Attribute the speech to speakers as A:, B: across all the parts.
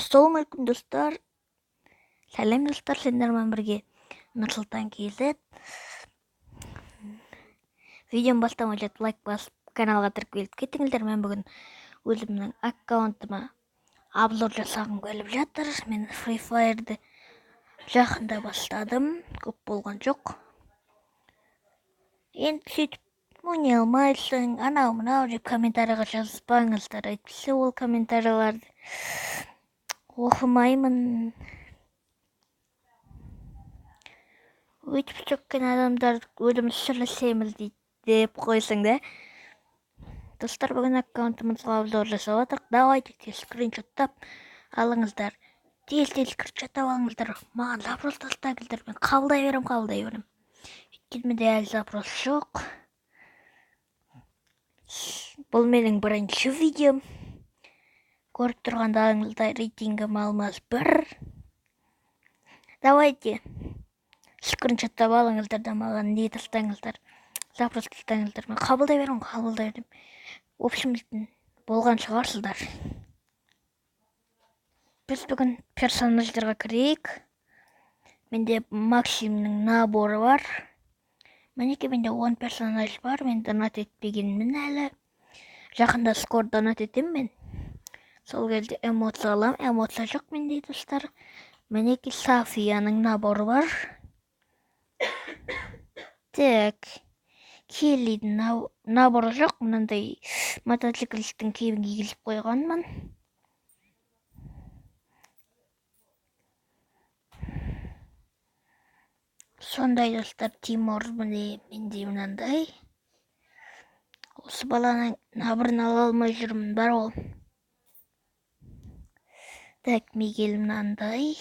A: Ассалаумағалейкум, достар! Сәлем, достар! Сендермен бірге Нұрсұлтан KZ. Видеоны бастамай жатып, лайк басып, каналға тіркеліп кетіңіздер. Мен бүгін өзімнің аккаунтыма обзор жасағым келіп жатыр. Мен Free Fire'ды жақында бастадым, көп болған жоқ. Енді сөйтіп ойнай алмайсың, анау мынау деп комментарийға жазбаңыздар, әйтпесе ол комментарийларды оқымаймын. Өйтіп сөккен адамдар өзіміз сөйлесеміз дейді деп қойсаң да. Достар, бүгін аккаунтымызға обзор жасап жатырмық. Давайте тез скриншоттап алыңыздар. Тез тез скриншоттап алыңыздар. Маған запрос тастаңыздар, мен қабылдай беремін, қабылдай беремін. Өйткені менде әлі запрос жоқ. Бұл менің бірінші видеом. Көріп тұрғандарыңыздай, рейтингім алмаз 1. Давайте скриншоттап алыңыздар да, маған не тастаңыздар, запрос тастаңыздар. Мен қабылдай беремін, қабылдай беремін. В общем, болған шығарсыздар. Біз бүгін персонаждарға кірейік. Менде Максимнің наборы бар. Мінекей, менде 10 персонаж бар. Мен донат етпегенмін әлі. Жақында скор донат етемін мен. Сол кезде эмоция аламын. Эмоция жоқ менде, достар. Мінекей, Софияның наборы бар. Так. Келлидің наборы жоқ. Мынандай мотоциклисттің киімін кигізіп қойғанмын. Сондай, достар, Тимур міне менде мынандай. Осы баланың наборын ала алмай жүрмін бар ол. Так, Мигель мынандай.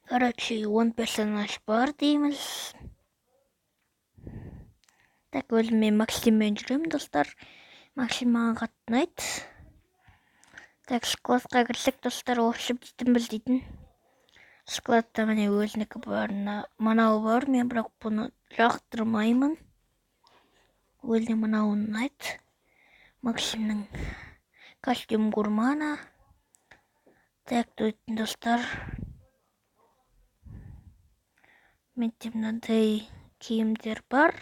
A: Короче, 10 персонаж бар дейміз. Так, өзім мен Максиммен жүремін, достар. Максим маған қатты ұнайды. Так, складқа кірсек, достар, в общем, дейтін біз дейтін. Складта міне өзінікі бар, мынау бар, мен бірақ бұны жақтырмаймын. Өзіне мынау ұнайды. Максимнің костюм гурмана. Так, достар. Менде мынандай киімдер бар.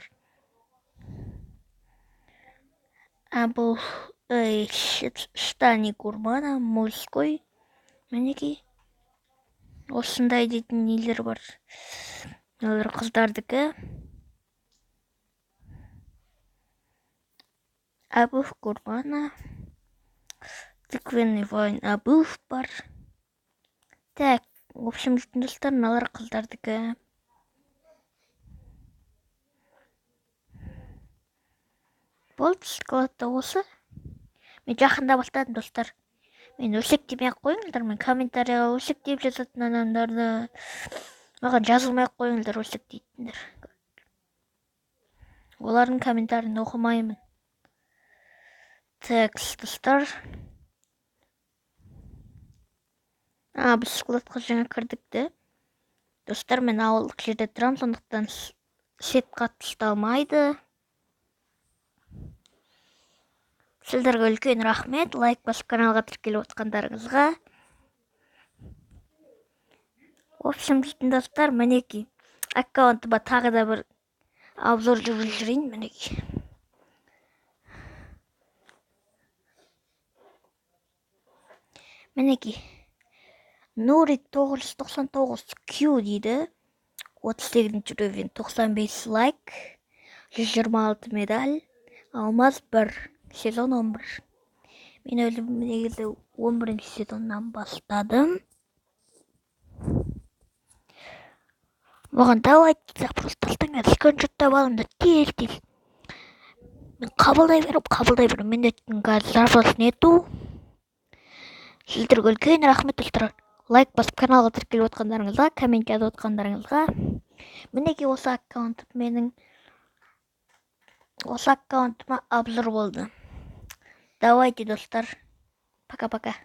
A: А бұл штаны гурмана, мужской. Мінекей. Осындай дейтін нелер бар. Мыналар қыздардікі. Обувь гурмана. Тыквенный вайн обувь бар. Так, в общем, достар, мыналар қыздардікі. Болды, складта осы. Мен жақында бастадым, достар. Мен өсек демей ақ қойыңыздар, мен комментарийға өсек деп жазатын адамдарды маған жазылмай ақ қойыңыздар, өсек дейтіндер. Олардың комментарийін оқымаймын. Так, достар. А, біз складқа жаңа кірдік те. Достар, мен ауылдық жерде тұрамын, сондықтан сет қатты ұсталмайды. Сіздерге үлкен рахмет, лайк басып каналға тіркеліп отқандарыңызға. В общем, дейтін достар, мінекей, аккаунтыма тағы да бір обзор жүргізіп жүрейін, мінекей. Мінекей, Нурик 999 Q дейді. 38 уровень, 95 лайк, 126 медаль, алмаз 1. Сезон 11. Мен өзім негізі 11 сезоннан бастадым. Маған давайте запрос тастаңдар, скриншоттап алыңдар, тез тез. Мен қабылдай беремін, қабылдай беремін. Менде қазір запрос нету. Сіздерге үлкен рахмет, достар. Лайк басып каналға тіркеліп отқандарыңызға, коммент жазып отқандарыңызға. Мінекей, осы аккаунт менің, осы аккаунтыма обзор болды. Давайте, достар. Пока-пока.